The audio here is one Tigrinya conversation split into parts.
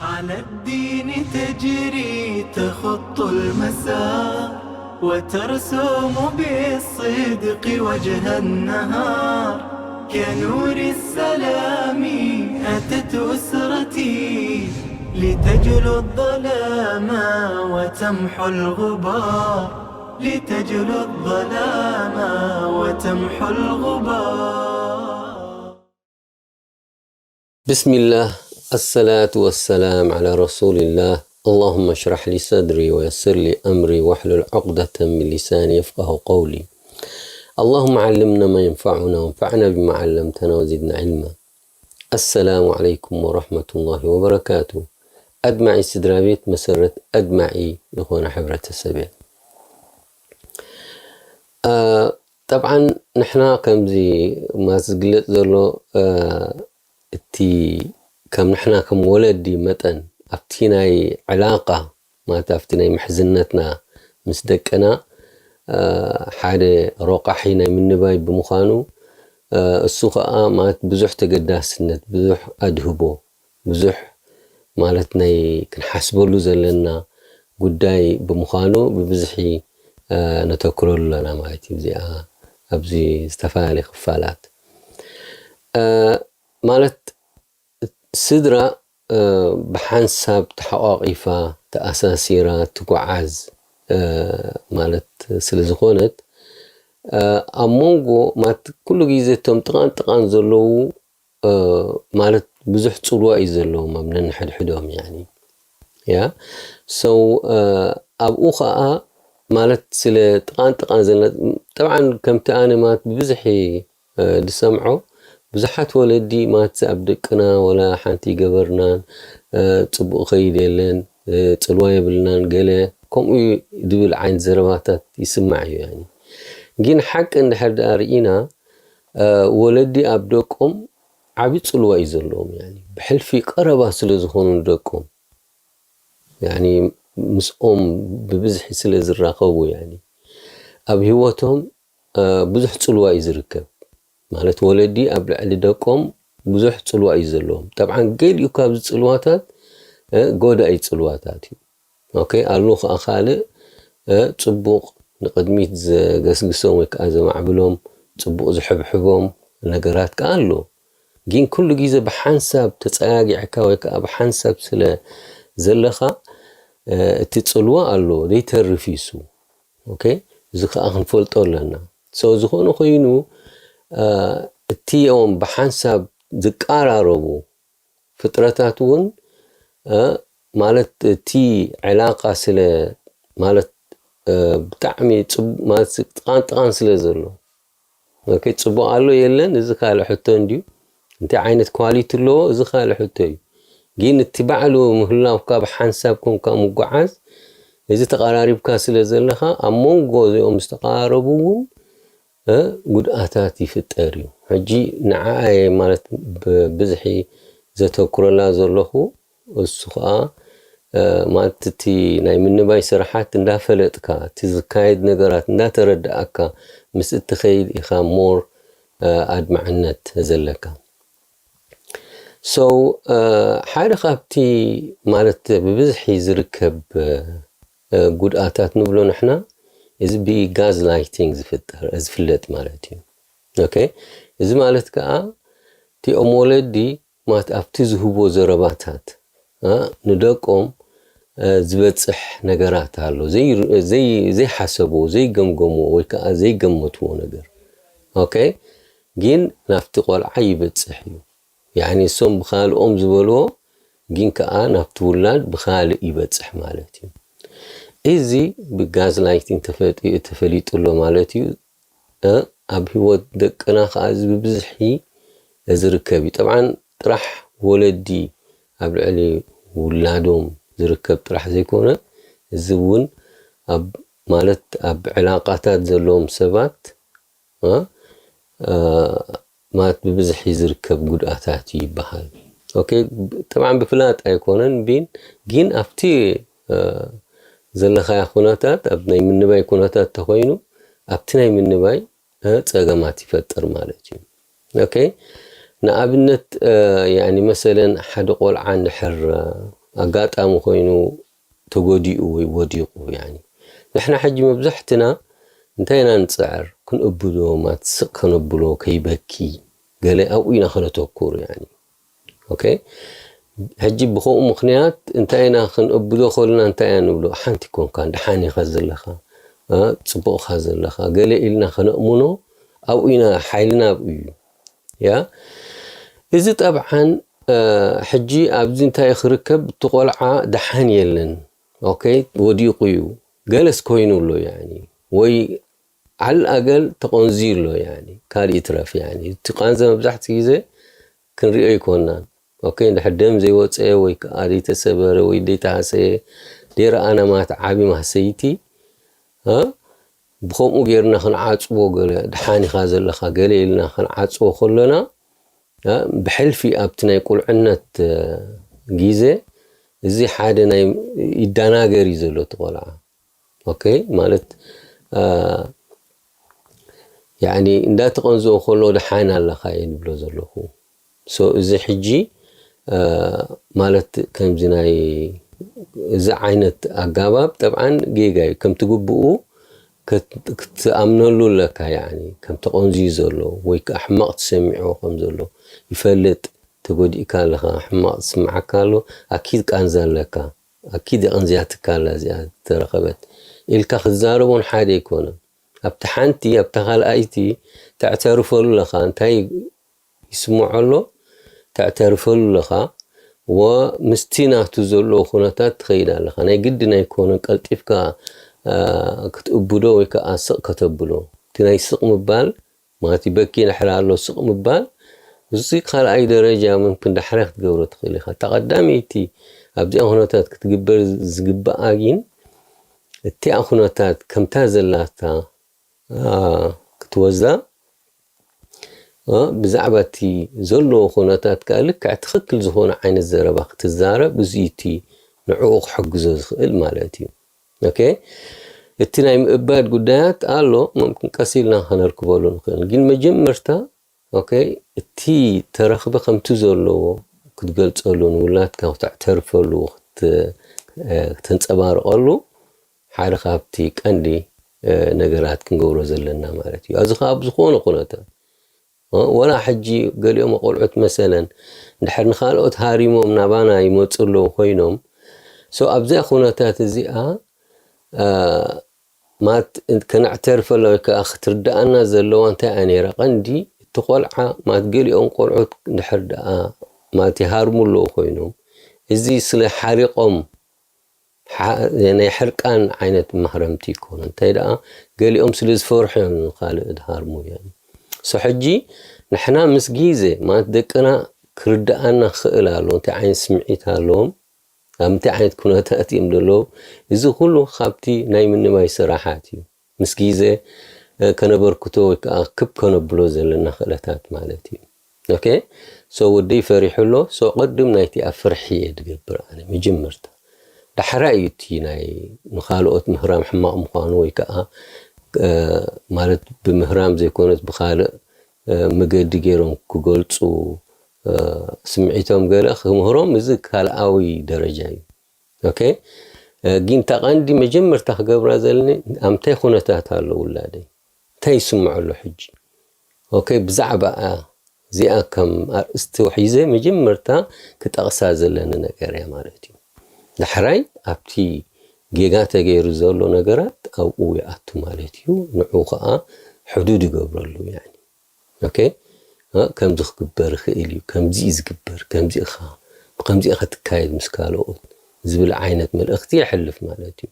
على الدين تجري تخط المسار، وترسم بالصدق وجه النهار. كنور السلام أتت أسرتي، لتجلو الظلام وتمحو الغبار، لتجلو الظلام وتمحو الغبار. بسم الله، الصلاة والسلام على رسول الله. اللهم اشرح لي صدري ويسر لي أمري واحلل عقدة من لساني يفقه قولي. اللهم علمنا ما ينفعنا وانفعنا بما علمتنا وزدنا علما. السلام عليكم ورحمة الله وبركاته. ኣድማዒ ስድራ ቤት መሰረት ኣድማዒ ዝኾነ ሕብረተሰብ እየ። ጠብዓን ንሕና ከምዚ ማት ዝግለጽ ዘሎ እቲ ከም ንሕና ከም ወለዲ መጠን ኣብቲ ናይ ዕላቃ ማለት ኣብቲ ናይ ምሕዝነትና ምስ ደቅና ሓደ ሮቃሒ ናይ ምንባይ ብምዃኑ እሱ ከዓ ማለት ብዙሕ ተገዳስነት ብዙሕ ኣድህቦ ብዙሕ ማለት ናይ ክንሓስበሉ ዘለና ጉዳይ ብምዃኑ ብብዝሒ ነተኩረሉ ኣለና ማለት እዩ። እዚኣ ኣብዚ ዝተፈላለየ ክፋላት ማለት ስድራ ብሓንሳብ ተሓቋቂፋ ተኣሳሲራ ትጓዓዝ ማለት ስለ ዝኾነት ኣብ መንጎ ማለት ኩሉ ግዜ እቶም ጥቓን ጥቓን ዘለዉ ማለት ብዙሕ ፅልዋ እዩ ዘለዎም ኣብ ነንሕድሕዶም ያኒ ያ ሰው ኣብኡ ከዓ ማለት ስለ ጥቓን ጥቓን ዘለና ጠብዓን ከምቲ ኣነ ማለት ብብዝሒ ዝሰምዖ ብዙሓት ወለዲ ማለት ኣብ ደቅና ወላ ሓንቲ ይገበርናን ፅቡቅ ከይድ የለን ፅልዋ የብልናን ገለ ከምኡ ድብል ዓይነት ዘረባታት ይስማዕ እዩ ያኒ ግን ሓቂ እንድሕር ደኣ ርኢና ወለዲ ኣብ ደቆም ዓቢ ጽልዋ እዩ ዘለዎም ያኒ ብሕልፊ ቀረባ ስለ ዝኾኑ ንደቆም ያኒ ምስኦም ብብዝሒ ስለ ዝራኸቡ ያኒ ኣብ ህይወቶም ብዙሕ ጽልዋ እዩ ዝርከብ ማለት ወለዲ ኣብ ልዕሊ ደቆም ብዙሕ ጽልዋ እዩ ዘለዎም ጠብዓን ገሊኡ ካብዚ ጽልዋታት ጎዳኢ ጽልዋታት እዩ ኦኬ ኣሎ ከዓ ካልእ ፅቡቕ ንቕድሚት ዘገስግሶም ወይ ከዓ ዘማዕብሎም ፅቡቕ ዝሕብሕቦም ነገራት ከዓ ኣሎ ግን ኩሉ ግዜ ብሓንሳብ ተፀጋጊዕካ ወይ ከዓ ብሓንሳብ ስለ ዘለኻ እቲ ፅልዋ ኣሎ ዘይተርፍ ይሱ ኦኬ እዚ ከዓ ክንፈልጦ ኣለና ሰው ዝኾነ ኮይኑ እቲኦም ብሓንሳብ ዝቀራረቡ ፍጥረታት እውን ማለት እቲ ዕላቃ ስለ ማለት ብጣዕሚ ጥቓን ጥቓን ስለ ዘሎ ኦኬ ጽቡቅ ኣሎ የለን እዚ ካልእ ሕቶ እንድዩ እንታይ ዓይነት ኳሊቲ ኣለዎ እዚ ካልእ ሕቶ እዩ ግን እቲ ባዕሉ ምህላውካ ብሓንሳብ ኮንካ ምጓዓዝ እዚ ተቐራሪብካ ስለ ዘለኻ ኣብ መንጎ እዚኦም ዝተቐራረቡ እውን ጉድኣታት ይፍጠር እዩ ሕጂ ንዓኣ እየ ማለት ብብዝሒ ዘተኩረላ ዘለኹ እሱ ከዓ ማለት እቲ ናይ ምንባይ ስራሓት እንዳፈለጥካ እቲ ዝካየድ ነገራት እንዳተረዳእካ ምስ እትኸይድ ኢኻ more ኣድማዕነት ዘለካ so ሓደ ካብቲ ማለት ብብዝሒ ዝርከብ ጉድኣታት ንብሎ ንሕና እዚ ብ gaslighting ዝፍለጥ ማለት እዩ okay እዚ ማለት ከዓ እቲኦም ወለዲ ማለት ኣብቲ ዝህቦ ዘረባታት ንደቆም ዝበፅሕ ነገራት ኣሎ ዘይሓሰብዎ ዘይገምገምዎ ወይ ከዓ ዘይገመትዎ ነገር okay ግን ናብቲ ቆልዓ ይበፅሕ እዩ ያኒ እሶም ብካልኦም ዝበልዎ ግን ከዓ ናብቲ ውላድ ብካልእ ይበፅሕ ማለት እዩ እዚ ብ gaslighting ተፈሊጡ ኣሎ ማለት እዩ ኣብ ህይወት ደቅና ከዓ እዚ ብብዝሒ ዝርከብ እዩ ጠብዓን ጥራሕ ወለዲ ኣብ ልዕሊ ውላዶም ዝርከብ ጥራሕ ዘይኮነ እዚ እውን ኣብ ማለት ኣብ ዕላቃታት ዘለዎም ሰባት ማለት ብብዝሒ ዝርከብ ጉድኣታት እዩ ይበሃል okay ጠብዓን ብፍላጥ ኣይኮነን ቢን ግን ኣብቲ ዘለኻያ ኩነታት ኣብ ናይ ምንባይ ኩነታት ተኮይኑ ኣብቲ ናይ ምንባይ ፀገማት ይፈጥር ማለት እዩ okay ንኣብነት ያኒ መሰለን ሓደ ቆልዓ እንድሕር ኣጋጣሚ ኮይኑ ተጎዲኡ ወይ ወዲቑ። ያኒ ንሕና ሕጂ መብዛሕትና እንታይ ኢና ንጽዕር? ክንእብዶ፣ ማት ስቕ ከነብሎ፣ ከይበኪ፣ ገለ ኣብኡ ኢና ከነተኩር። ያኒ ኦኬ። ሕጂ ብኸምኡ ምኽንያት እንታይ ኢና ክንእብዶ ከለና እንታይ ኢና ንብሎ? ሓንቲ ኮንካ፣ ደሓን ኢኻ ዘለኻ፣ እ፣ ጽቡቕ ኢኻ ዘለኻ፣ ገለ ኢልና ከነእምኖ ኣብኡ ኢና፣ ሓይልና ኣብኡ እዩ። ያ፣ እዚ ጠብዓን፣ እ፣ ሕጂ ኣብዚ እንታይ ክርከብ? እቲ ቆልዓ ደሓን የለን። ኦኬ፣ ወዲቑ እዩ። ገለስ ኮይኑ ኣሎ፣ ያኒ፣ ወይ ዓል ኣገል ተቐንዝዩ ኣሎ፣ ያኒ፣ ካልእ ይትረፍ፣ ያኒ፣ እቲ ቃንዛ መብዛሕትኡ ግዜ ክንሪኦ ኣይኮናን። ኦኬ፣ እንድሕር ደም ዘይወፀ ወይ ከዓ ዘይተሰበረ ወይ ዘይተሃሰየ፣ ዘይረኣና ማለት ዓቢ ማህሰይቲ፣ እ፣ ብኸምኡ ጌርና ክንዓጽዎ፣ ገለ ደሓን ኢኻ ዘለኻ፣ ገለ ኢልና ክንዓጽዎ ከሎና፣ እ፣ ብሕልፊ ኣብቲ ናይ ቁልዕነት፣ እ፣ ግዜ እዚ ሓደ ናይ ይዳናገር እዩ ዘሎ እቲ ቆልዓ። ኦኬ፣ ማለት፣ እ፣ ያኒ እንዳተቐንዝኦ ከሎ ደሓን ኣለኻ እየ ዝብሎ ዘለኹ። ሶ እዚ ሕጂ፣ እ፣ ማለት ከምዚ ናይ እዚ ዓይነት ኣጋባብ ጠብዓን ጌጋ እዩ። ከምቲ ግብኡ ክት-፣ ክትኣምነሉ ኣለካ። ያኒ ከም ተቐንዝዩ ዘሎ ወይ ከዓ ሕማቕ ተሰሚዕዎ ከም ዘሎ ይፈልጥ። ተጎዲእካ ኣለኻ፣ ሕማቕ ዝስምዓካ ኣሎ፣ ኣኪድ ቃንዛ ኣለካ፣ ኣኪድ የቐንዝያትካ ኣላ እዚኣ ዝተረኸበት ኢልካ ክትዛረቦን ሓደ ኣይኮነን። ኣብቲ ሓንቲ፣ ኣብታ ካልኣይቲ ተዕተርፈሉ ኣለኻ። እንታይ ይስምዖ ኣሎ? ተዕተርፈሉ ኣለኻ። ወ-፣ ምስቲ ናቱ ዘለዎ ኩነታት ትኸይድ ኣለኻ። ናይ ግድን ኣይኮነን ቀልጢፍካ፣ እ፣ ክትእብዶ ወይ ከዓ ስቕ ከተብሎ። እቲ ናይ ስቕ ምባል፣ ማለት በኪ ድሕሪ ኣሎ ስቕ ምባል፣ እዚ ካልኣይ ደረጃ ምምክን ዳሕራይ ክትገብሮ ትኽእል ኢኻ። እታ ቀዳመይቲ ኣብዚኣ ኩነታት ክትግበር ዝግብኣ ግን፣ እቲኣ ኩነታት ከምታ ዘላታ፣ እ፣ ክትወዛ፣ እ፣ ብዛዕባ እቲ ዘለዎ ኩነታት ከኣ ልክዕ ትኽክል ዝኾነ ዓይነት ዘረባ ክትዛረብ፣ እዚ እቲ ንዕኡ ክሕግዞ ዝኽእል ማለት እዩ። ኦኬ፣ እቲ ናይ ምእባድ ጉዳያት ኣሎ፣ መምክን ቀስ ኢልና ከነርክበሉ ንኽእል። ግን መጀመርታ፣ ኦኬ፣ እቲ ተረኽበ ከምቲ ዘለዎ ክትገልጸሉ፣ ንውላድካ ክተዕተርፈሉ፣ ክት-፣ እ፣ ክተንጸባርቐሉ ሓደ ካብቲ ቀንዲ፣ እ፣ ነገራት ክንገብሮ ዘለና ማለት እዩ። እዚ ከኣ ኣብ ዝኾነ ኩነታት፣ እ፣ ወላ ሕጂ ገሊኦም ቆልዑት መሰለን እንድሕር ንኻልኦት ሃሪሞም ናባና ይመጹ ኣለዉ ኮይኖም፣ ሶ ኣብዚኣ ኩነታት እዚኣ፣ እ፣ ማት ከነዕተርፈላ ወይ ከኣ ክትርድኣና ዘለዋ እንታይ እያ ነይራ? ቀንዲ እቲ ቆልዓ ማት ገሊኦም ቆልዑት እንድሕር ደኣ ማት ይሃርሙ ኣለዉ ኮይኖም፣ እዚ ስለ ሓሪቖም ሓ-፣ ናይ ሕርቃን ዓይነት ማህረምቲ ይኮኑ። እንታይ ደኣ ገሊኦም ስለ ዝፈርሑ እዮም ንኻልእ ድሃርሙ እዮም። ሶ ሕጂ ንሕና ምስ ግዜ ማለት ደቅና ክርድኣና ክኽእል ኣለዎ። እንታይ ዓይነት ስምዒት ኣለዎም? ኣብ ምንታይ ዓይነት ኩነታት እዮም ዘለዉ? እዚ ኩሉ ካብቲ ናይ ምንባይ ስራሓት እዩ። ምስ ግዜ፣ እ፣ ከነበርክቶ ወይ ከኣ ክብ ከነብሎ ዘለና ክእለታት ማለት እዩ። ኦኬ? ሶ ወደይ ፈሪሑ ኣሎ። ሶ ቅድም ናይቲኣ ፍርሒ እየ ዝገብር ኣነ መጀመርታ። ዳሕራይ እዩ እቲ ናይ ንኻልኦት ምህራም ሕማቕ ምዃኑ ወይ ከኣ፣ እ፣ ማለት ብምህራም ዘይኮነስ ብኻልእ፣ እ፣ መገዲ ገይሮም ክገልጹ፣ እ፣ ስምዒቶም ገለ ክምህሮም፣ እዚ ካልኣዊ ደረጃ እዩ። ኦኬ? እ፣ ግን እታ ቀንዲ መጀመርታ ክገብራ ዘለኒ ኣብ ምንታይ ኩነታት ኣሎ ውላደይ? እንታይ ይስምዖ ኣሎ ሕጂ? ኦኬ፣ ብዛዕባኣ እዚኣ ከም ኣርእስቲ ሒዘ መጀመርታ ክጠቕሳ ዘለኒ ነገር እያ ማለት እዩ። ዳሕራይ ኣብቲ ጌጋ ተገይሩ ዘሎ ነገራት ኣብኡ ይኣቱ ማለት እዩ። ንዑ ኸኣ ሕዱድ ይገብረሉ፣ ያኒ። ኦኬ? እ፣ ከምዚ ክግበር ይኽእል እዩ፣ ከምዚ እዩ ዝግበር፣ ከምዚ ኢኻ፣ ብከምዚ ኢኻ ትካየድ ምስ ካልኦት ዝብል ዓይነት መልእኽቲ የሕልፍ ማለት እዩ።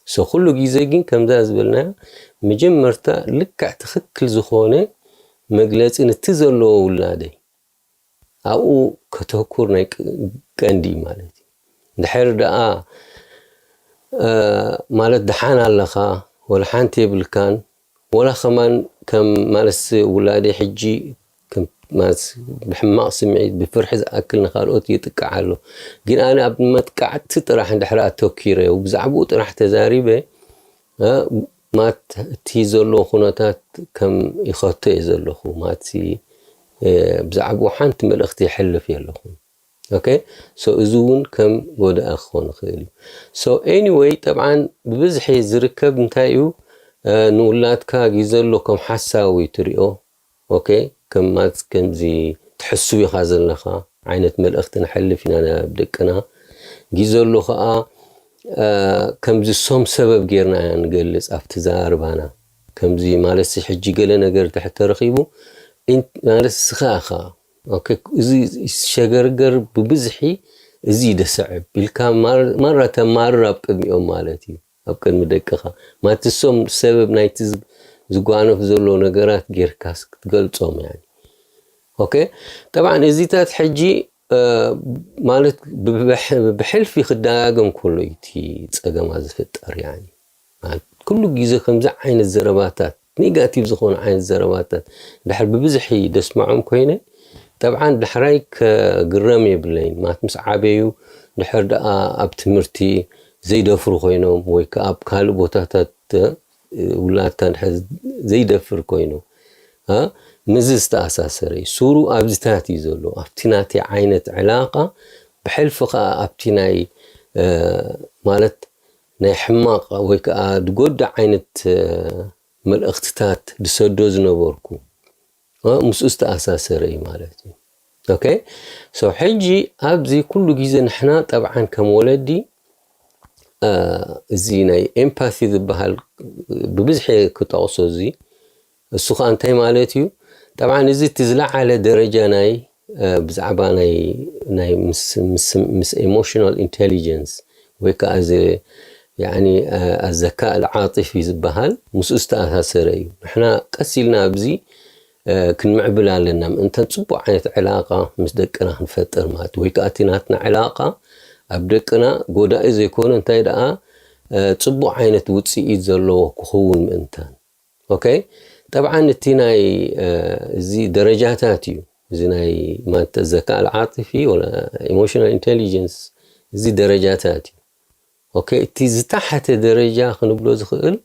ሶ ኩሉ ግዜ ግን ከምዛ ዝበልናዮ መጀመርታ ልክዕ ትኽክል ዝኾነ መግለጺ ነቲ ዘለዎ ውላደይ ኣብኡ ከተኩር ናይ ቅ-፣ ቀንዲ እዩ ማለት እዩ። እንድሕር ደኣ፣ እ፣ ማለት ደሓን ኣለኻ፣ ወላ ሓንቲ የብልካን፣ ወላ ከማን ከም ማለትስ ውላደይ ሕጂ ከም ማለትስ ብሕማቕ ስምዒት፣ ብፍርሒ ዝኣክል ንኻልኦት ይጥቃዕ ኣሎ። ግን ኣነ ኣብ መጥቃዕቲ ጥራሕ እንድሕር ኣተኪረ፣ ብዛዕባኡ ጥራሕ ተዛሪበ፣ እ፣ ማት እቲ ዘለዎ ኩነታት ከም ይኸቶ እየ ዘለኹ። ማትሲ፣ እ፣ ብዛዕባኡ ሓንቲ መልእኽቲ የሕልፍ የለኹ። okay? So እዚ እውን ከም ጎዳኢ ክኾን ይኽእል እዩ። So anyway፣ ጠብዓን ብብዝሒ ዝርከብ እንታይ እዩ? ንውላድካ ግዘ ኣሎ ከም ሓሳዊ ትሪኦ። Okay? ከም ማለት ከምዚ ትሕስብ ኢኻ ዘለኻ ዓይነት መልእኽቲ ንሕልፍ ኢና ናብ ደቅና። ግዘ ኣሎ ከዓ ከምዚ ሶም ሰበብ ጌርና ኢና ንገልፅ ኣብቲ ዘራርባና። ከምዚ ማለት ሕጂ ገለ ነገር ተረኺቡ ማለት ስኻ ኢኻ። Okay? እዚ ሸገርገር ብብዝሒ እዚ ደሰዕብ ኢልካ ማራ ተማርር ኣብ ቅድሚኦም ማለት እዩ። ኣብ ቅድሚ ደቅኻ ማትሶም ሰበብ ናይቲ ዝጓነፍ ዘሎ ነገራት ጌርካስ ክትገልጾም። Okay? ጠብዓን እዚታት ሕጂ ማለት ብሕልፊ ክደጋገም ከሎ እቲ ጸገማ ዝፍጠር። ኩሉ ግዜ ከምዚ ዓይነት ዘረባታት፣ ኔጋቲቭ ዝኾነ ዓይነት ዘረባታት ድሕር ብብዝሒ ደስማዖም ኮይነ፣ ጠብዓን ዳሕራይ ክግረም የብለይን። ማለት ምስ ዓበዩ ድሕር ደኣ ኣብ ትምህርቲ ዘይደፍሩ ኮይኖም ወይ ከዓ ኣብ ካልእ ቦታታት ውላድካ ድሕር ዘይደፍር ኮይኑ ምዚ ዝተኣሳሰረ እዩ። ሱሩ ኣብዚታት እዩ ዘሎ። ኣብቲ ናተይ ዓይነት ዕላቃ ብሕልፊ ከዓ ኣብቲ ናይ ማለት ናይ ሕማቕ ወይ ከዓ ዝጎድእ ዓይነት መልእኽትታት ዝሰዶ ዝነበርኩ ምስኡ ዝተኣሳሰረ እዩ ማለት እዩ። Okay? So ሕጂ ኣብዚ ኩሉ ግዜ ንሕና ጠብዓን ከም ወለዲ እዚ ናይ ኤምፓቲ ዝበሃል ብብዝሒ ክጠቕሶ እዚ እሱ ከዓ እንታይ ማለት እዩ? ጠብዓን እዚ እቲ ዝለዓለ ደረጃ ናይ ብዛዕባ ናይ ምስ emotional intelligence ወይ ከዓ እዚ ኣዘካ ዓጢፊ ዝበሃል ምስኡ ዝተኣሳሰረ እዩ። ንሕና ቀስ ኢልና ኣብዚ ክንምዕብል ኣለና ምእንታን ፅቡቅ ዓይነት ዕላቃ ምስ ደቅና ክንፈጥር ማለት ወይ ከዓ እቲ ናትና ዕላቃ ኣብ ደቅና ጎዳኢ ዘይኮነ እንታይ ደኣ ፅቡቅ ዓይነት ውፅኢት ዘለዎ ክኸውን ምእንታን። Okay? ጠብዓን እቲ ናይ እዚ ደረጃታት እዩ። እዚ ናይ ማተ ዘካ ዓጢፊ ወላ emotional intelligence እዚ ደረጃታት እዩ። Okay? እቲ ዝተሓተ ደረጃ ክንብሎ ዝኽእል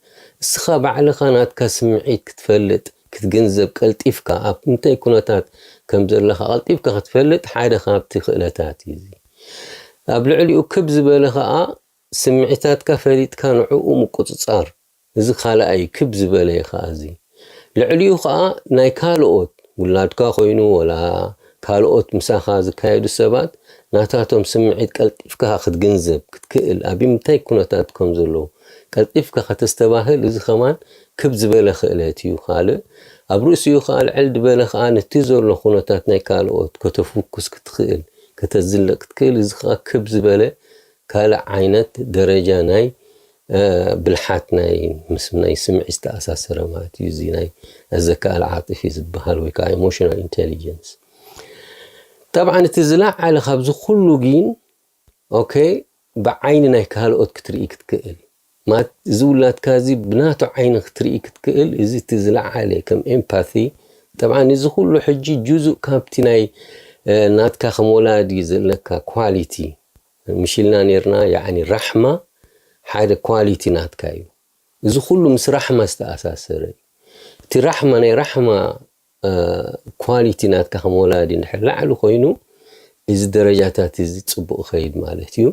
እስኻ ባዕልኻ ናትካ ስምዒት ክትፈልጥ ክትግንዘብ ቀልጢፍካ ኣብ እንታይ ኩነታት ከም ዘለኻ ቀልጢፍካ ክትፈልጥ ሓደ ካብቲ ክእለታት እዩ። ኣብ ልዕሊኡ ክብ ዝበለ ከዓ ስምዒታትካ ፈሊጥካ ንዕኡ ምቁፅፃር እዚ ካልኣይ ክብ ዝበለ እዩ ከዓ እዚ ልዕሊኡ ከዓ ናይ ካልኦት ውላድካ ኮይኑ ወላ ካልኦት ምሳኻ ዝካየዱ ሰባት ናታቶም ስምዒት ቀልጢፍካ ክትግንዘብ ክትክእል ኣብ ምንታይ ኩነታት ከም ዘለዉ ቀልጢፍካ ከተስተባህል እዚ ከማን ክብ ዝበለ ክእለት እዩ። ካልእ ኣብ ርእሲኡ ከዓ ልዕል ዝበለ ከዓ ነቲ ዘሎ ኩነታት ናይ ካልኦት ከተፍኩስ ክትክእል ከተዝልቕ ክትክእል እዚ ከዓ ክብ ዝበለ ካልእ ዓይነት ደረጃ ናይ ብልሓት ናይ ምስ ናይ ስምዒ ዝተኣሳሰረ ማለት እዩ። እዚ ናይ ኣዘካኣል ዓጢፊ ዝበሃል ወይ ከዓ emotional intelligence። ጠብዓን እቲ ዝለዓለ ካብዚ ኩሉ ግን okay ብዓይኒ ናይ ካልኦት ክትርኢ ክትክእል ማለት እዚ ውላድካ እዚ ብናቱ ዓይኒ ክትርኢ ክትክእል እዚ እቲ ዝለዓለ ከም empathy። ጠብዓን እዚ ኩሉ ሕጂ ጁዙእ ካብቲ ናይ ናትካ ከም ወላዲ ዘለካ quality ምሽ ኢልና ነርና ያኒ ራሕማ ሓደ quality ናትካ እዩ። እዚ ኩሉ ምስ ራሕማ ዝተኣሳሰረ እዩ። እቲ ራሕማ ናይ ራሕማ quality ናትካ ከም ወላዲ እንድሕር ላዕሊ ኮይኑ እዚ ደረጃታት እዚ ፅቡቅ ይኸይድ ማለት እዩ።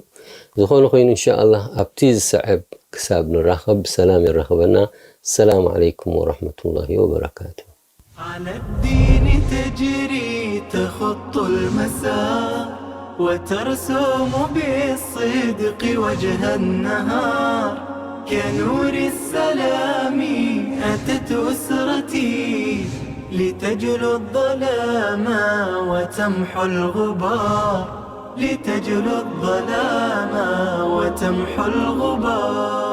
ዝኾነ ኮይኑ እንሻኣላህ ኣብቲ ዝስዕብ ክሳብ ንራኸብ ብሰላም የራኽበና። ሰላም ዓለይኩም ወራህመቱላሂ ወበረካቱ። على الدين تجري تخط المساء وترسم بالصدق وجه النهار كنور السلام أتت أسرتي لتجلو الظلام وتمحو الغبار لتجلو الظلام وتمحو الغبار